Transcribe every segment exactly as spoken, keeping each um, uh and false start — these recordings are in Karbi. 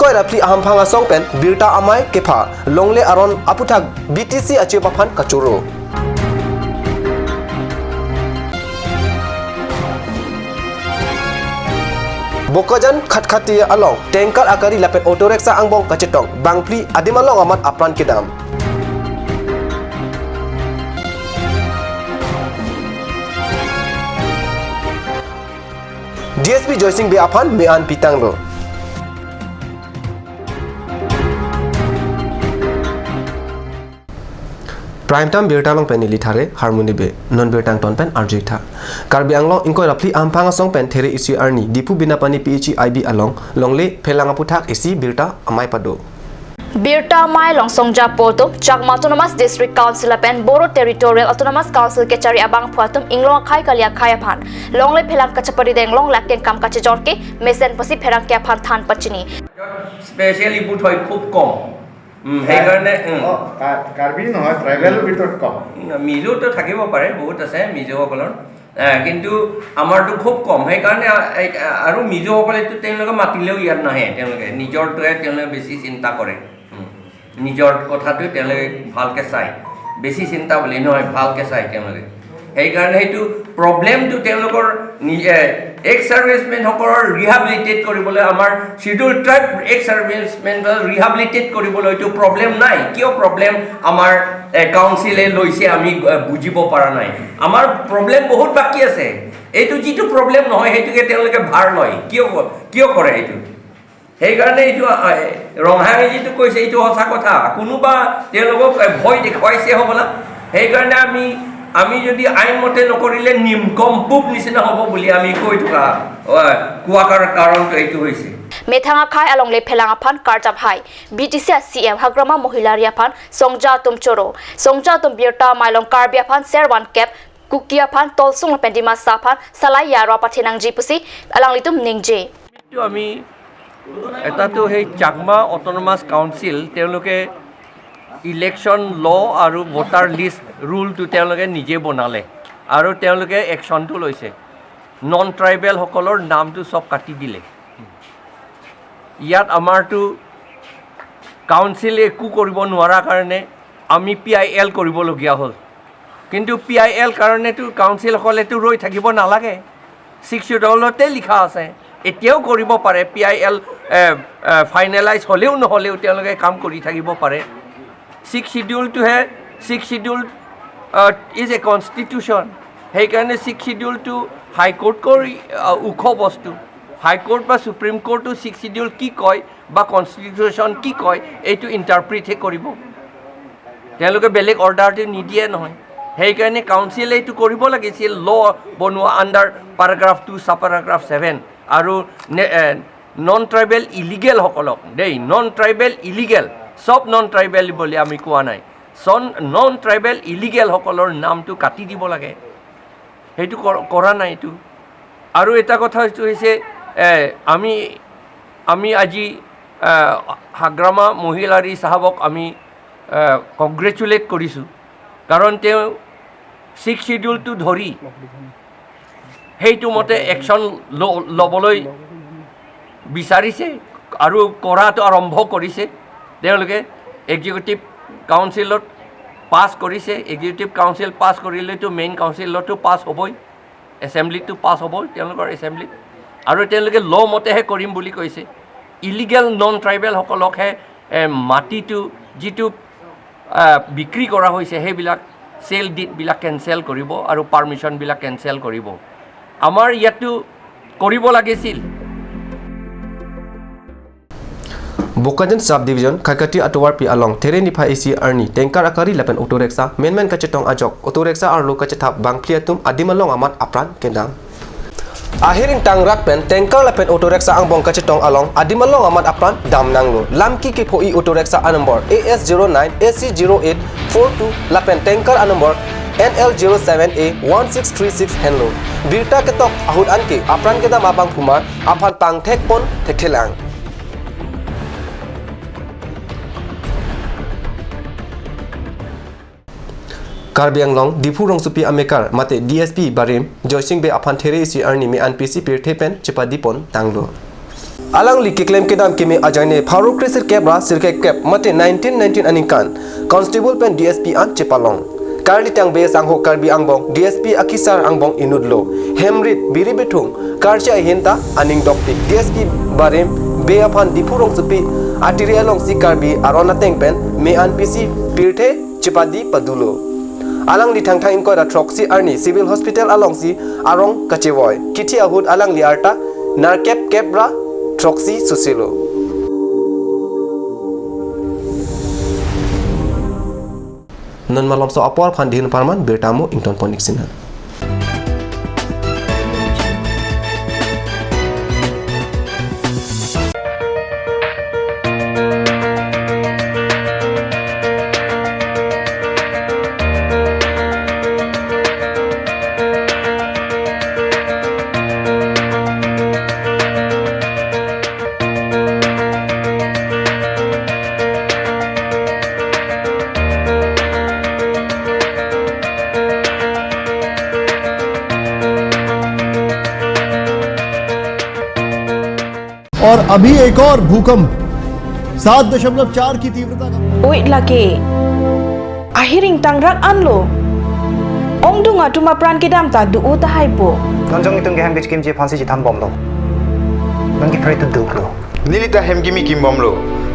Ingkoi ra phli ahamphang asong pen birta amei kepha, longle aron aputhak B T C achiop aphan kachoro. Bokajan Khatkhati along tanker akari lapen auto rickshaw angbong kachetong, bangphli adim along amat apran kedam. D S P Joysing Bey aphan me-an pitanglo. Prime Time birta along pen neli Thare Harmoni Bey, non birta angton pen arju-ik tha. Karbi Anglong ingkoi ra phli ahamphang asong pen There isi arni Diphu Binapani P H E I B along longle phelang aputhak isi birta amei pado. Birta amei along songjapo atum Chakma Autonomous District Council lapen Bodo Territorial Autonomous Council kechari abangphu atum inglong akhei kali akhei aphan longle phelang kacheparideng, longle akengkam kachejor ke mesen pusi pherangke aphan than pachini. Special ইপুট হয় খুব কম। উম, সেইকাৰণে, উম। অ, কা-, কাৰ্বি নহয়, ট্ৰাইবেলৰ ভিতৰত কম। উম, মিজোতো থাকিব পাৰে, বহুত আছে মিজোসকলৰ। এ, কিন্তু আমাৰতো খুব কম। সেইকাৰণে, আ, এই, আ, আৰু মিজোসকলেতো তেওঁলোকে মাতিলেও ইয়াত নাহে, তেওঁলোকে নিজৰটোৱে তেওঁলোকে বেছি চিন্তা কৰে। উম, নিজৰ কথাটো তেওঁলোকে ভালকে চায়, বেছি চিন্তা বুলি নহয়, ভালকে চায় তেওঁলোকে। সেইকাৰণে সেইটো প্ৰব্লেমটো তেওঁলোকৰ নিজে এক্স চাৰ্ভিচমেনসকলৰ ৰিহাবিলিটেট কৰিবলৈ, আমাৰ শ্বিডিউল ট্ৰাইব এক্স চাৰ্ভিচমেনসকল ৰিহাবিলিটেট কৰিবলৈ এইটো প্ৰব্লেম নাই। কিয় প্ৰব্লেম আমাৰ, এ, কাউন্সিলে লৈছে, আমি, এ, বুজিব পৰা নাই। আমাৰ প্ৰব্লেম বহুত বাকী আছে। এইটো যিটো প্ৰব্লেম নহয়, সেইটোকে তেওঁলোকে ভাৰ লয়। কিয় ক-, কিয় কৰে এইটো? সেইকাৰণে এইটো, আ, এ, ৰংহাঙে যিটো কৈছে, এইটো সঁচা কথা। কোনোবা তেওঁলোকক, এ, ভয় দেখুৱাইছে হ'বলা। সেইকাৰণে আমি, আমি যদি আইন মতে নকৰিলে নিমকম পোক নিচিনা হ'ব বুলি আমি কৈ থকা, অ, কোৱা কাৰ-, কাৰণটো এইটো হৈছে। Methang akhei along le phelang aphan karjap hai, B T C a C M Hagrama Mohilari aphan songja atum choro. Songja atum birta amei along Karbi aphan ser van kep, Kuki aphan tolsung lapen Dimasa aphan salai ya ro pathenangji pusi alanglitum ningje. এইটো আমি, এটাতো সেই Chakma autonomous council, তেওঁলোকে ইলেকশ্যন ল' আৰু voter list ৰুলটো তেওঁলোকে নিজে বনালে আৰু তেওঁলোকে একশ্যনটো লৈছে। নন ট্ৰাইবেলসকলৰ নামটো চব কাটি দিলে। ইয়াত আমাৰতো কাউন্সিলে একো কৰিব নোৱাৰা কাৰণে আমি পি আই এল কৰিবলগীয়া হ'ল। কিন্তু পি আই এল কাৰণেতো কাউন্সিলসকলেতো ৰৈ থাকিব নালাগে, ছিক্স শ্বিডিউলতে লিখা আছে। এতিয়াও কৰিব পাৰে, পি আই এল, এ, এ, ফাইনেলাইজ হ'লেও নহ'লেও তেওঁলোকে কাম কৰি থাকিব পাৰে। ছিক্স শ্বিডিউলটোহে, six schedule, a, is a constitution. সেইকাৰণে ছিক্স শ্বিডিউলটো হাই কোৰ্টতকৈ, আ, ওখ বস্তু। হাই কোৰ্ট বা ছুপ্ৰিম কোৰ্টো ছিক্স শ্বিডিউল কি কয় বা কনষ্টিটিউশ্যন কি কয়, এইটো ইণ্টাৰপ্ৰিটহে কৰিব। তেওঁলোকে বেলেগ অৰ্ডাৰটো নিদিয়ে নহয়। সেইকাৰণে কাউন্সিলে এইটো কৰিব লাগিছিল, ল' বনোৱা আণ্ডাৰ পেৰাগ্ৰাফ টু, ছাব পেৰাগ্ৰাফ ছেভেন আৰু নে-, এ, নন ট্ৰাইবেল ইলিগেলসকলক দেই, নন ট্ৰাইবেল ইলিগেল, চব নন ট্ৰাইবেল বুলি আমি কোৱা নাই। চন-, নন ট্ৰাইবেল ইলিগেলসকলৰ নামটো কাটি দিব লাগে। সেইটো কৰ-, কৰা নাই এইটো। আৰু এটা কথা এইটো হৈছে, এ, আমি, আমি আজি, এ, হাগ্ৰামা মহিলাৰী চাহাবক আমি, এ, কংগ্ৰেচুলেট কৰিছোঁ, কাৰণ তেওঁ ছিক্স শ্বিডিউলটো ধৰি সেইটো মতে একশ্যন ল-, ল'বলৈ বিচাৰিছে আৰু কৰাটো আৰম্ভ কৰিছে। তেওঁলোকে এক্সিকিউটিভ কাউন্সিলত পাছ কৰিছে, এক্সিকিউটিভ কাউন্সিল পাছ কৰিলেতো মেইন কাউন্সিলতো পাছ হ'বই, এছেম্বলিতো পাছ হ'ব তেওঁলোকৰ এছেম্বলিত। আৰু তেওঁলোকে ল' মতেহে কৰিম বুলি কৈছে। ইলিগেল নন ট্ৰাইবেলসকলকহে, এ, মাটিটো যিটো, আ, বিক্ৰী কৰা হৈছে, সেইবিলাক চেল ডিডবিলাক কেঞ্চেল কৰিব আৰু পাৰ্মিশ্যনবিলাক কেঞ্চেল কৰিব। আমাৰ ইয়াতো কৰিব লাগিছিল। Bokajan Sub Division, Khatkhati atovarpi along There niphai isi arni tanker akari lapen auto rickshaw menmen kachetong ajok auto rickshaw arlo kachethap bangphli atum adim along amat apran kedam. Ahir ingtang rat pen tanker lapen auto rickshaw angbong kachetong along adim along amat apran damnanglo. Lamki kepho-i auto rickshaw a-number A S zero nine A C zero eight four two lapen tanker a-number N L zero seven A one six three six henlo. Birta ketok ahut anke apran kedam abangphu mar aphan pangthekpon thekthelang. Karbi Anglong, Diphu rongsopi amekar mate D S P barim Joysing Bey aphan There isi arni me-an pisi pirthe pen chepadipon tanglo. Alangli keklem kedam keme ajoine pharo kresirkep ra sirkep kep mate nineteen nineteen aningkan Constable pen D S P an chepalong. Karli tangbe sangho Karbi angbong D S P akisar angbong inutlo. Hemrit biri bithung karchi ahin ta aning dokpik. D S P barim be aphan Diphu rongsopi atiri alongsi Karbi aron ateng pen me an pisi pirthe chepadi padulo. Alangli Thangthang ingkoi ra throksi arni Civil Hospital alongsi arong kachevoi. Kithi ahut alangli arta nerkep kep ra throksi susilo. Non malomso apor aphan dihin parman birta mo ington pon ik sina. और अभी एक और भूकंप सात दशमलव चार की तीव्रता का। Oi lake. Ahiring tangrak anlo. Ongdung atum apran kedam ta do-o tahai po. Non jong itum kehem kechikimji aphansi chethan bomlo. Non kephere tu duklo. Neli ta hem kimi kim bomlo.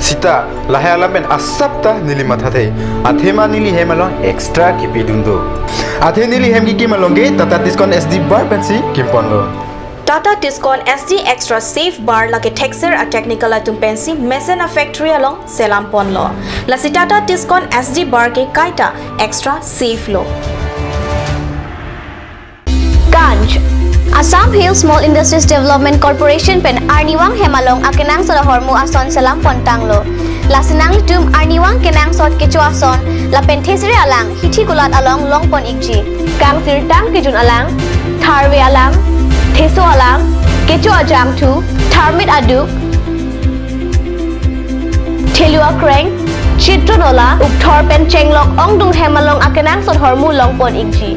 Sita, lahai alam pen asap ta neli mathathe. Athema neli hem along extra kipidun do. Athe neli hem kikim along ke Tata Tiscon S D bar pensi kim ponlo. Tata Tiscon S D Extra Safe Bar lake thekser a technical atum pensi mesen a factory along selam ponlo. Lasi Tata Tiscon S D bar ke kaita extra safe lo. Ganj. Assam Hill Small Industries Development Corporation pen arnivang hem along akenangsot ahormu ason selam pon tanglo. Lasi nanglitum arnivang kenangsot kecho ason lapen thesere alang hithi kulat along long pon ikji. Kangsirtang kejun alang, tharve alang, theso alang, kecho ajangthu, tharmit aduk, thelu akreng, chitron ola, ukthor pen chenglok ongdung hem along akenangsot ahormu long pon ikji.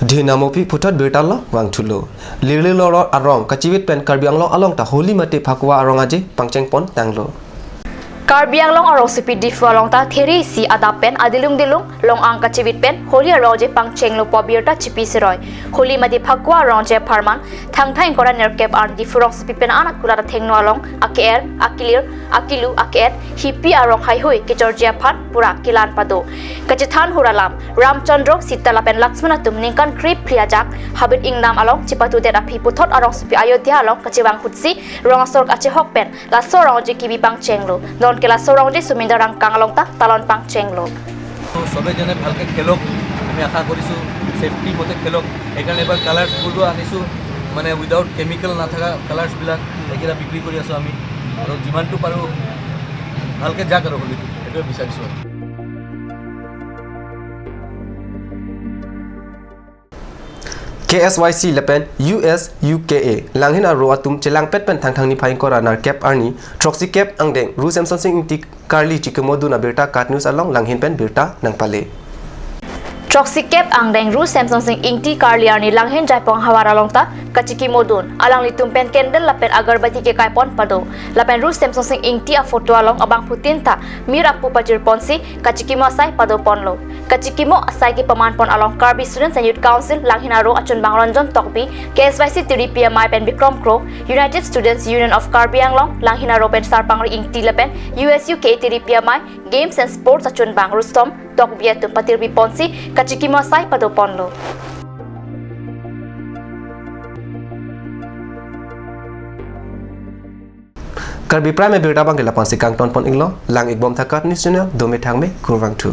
Dihin amopi puthot birta lo vangthulo. Lirli lorot arong kachivit pen Karbi Anglong along ta Holi mate Phakua arong aje pangcheng pon tanglo. Karbi Anglong arongsopi Diphu along ta theri isi adap pen adilung dilung long-ang kachivit pen Holi arong aje pangchenglo pu abirta chipi siroi. Holi mate Phakua arong aje apharman Thangthang ingkoi ra nerkep arni Diphu rongsopi pen an akulat athengno along ake-er, akilir, akilu, ake-et, hipi arong haihui kejorji aphan pura kelan pado. Kachethan hur alam, Ramchandro Sita lapen Laksman atum ningkan krephli ajak habit ingnam along chepatudet aphi puthot arongsopi Ayodhya along kachevang ahutsi rong asor kachehok pen laso arong aje kebi pangchenglo. Non ke laso arong aje Sumindar Rangkang along ta talon pangchenglo. তো সবে যেনে ভালকে খেলক, আমি আশা কৰিছোঁ ছেফটি মতে খেলক। সেইকাৰণে এইবাৰ কালাৰ্ছবোৰো আনিছোঁ, মানে উইদাউট কেমিকেল নাথাকা কালাৰ্ছবিলাক এইকেইটা বিক্ৰী কৰি আছোঁ আমি। আৰু যিমানটো পাৰোঁ ভালকে যাক আৰু হোলীটো, সেইটোৱে বিচাৰিছোঁ আৰু। K S Y C lapen U S U K A langhin aro atum chelangpet pen Thangthang niphai ingkoi ra nerkep arni throksi kep angdeng Ru Semsonsing Ingti karli chikimodun abirta KAT News along langhin pen birta nangpale. Throksi kep angdeng Ru Semsonsing Ingti karli arni langhin Jaipong havar along ta kachikimodun. Alanglitum pen candle lapen agarbati kekai pon pado. Lapen Ru Semsonsing Ingti aphoto along abangphutin ta mir apu pajir ponsi kachikimo asai pado ponlo. Kachikimo asai kepaman pon along Karbi Students and Youth Council langhin aro achunbang Ranjan Tokbi, K S Y C tiripi amei pen Bikram Kro, United Students Union of Karbi Anglong langhin aro pen Sarpangri Ingti lapen U S U K A tiripi amei Games and Sports achunbang Rustom Tokbi atum patirbi ponsi kachikimo asai pado ponlo. Karbi Prime abirta abang ke la-an si kangton pon iklo, lang ikbom tha KAT News Channel, dome thangme, kurvangthu.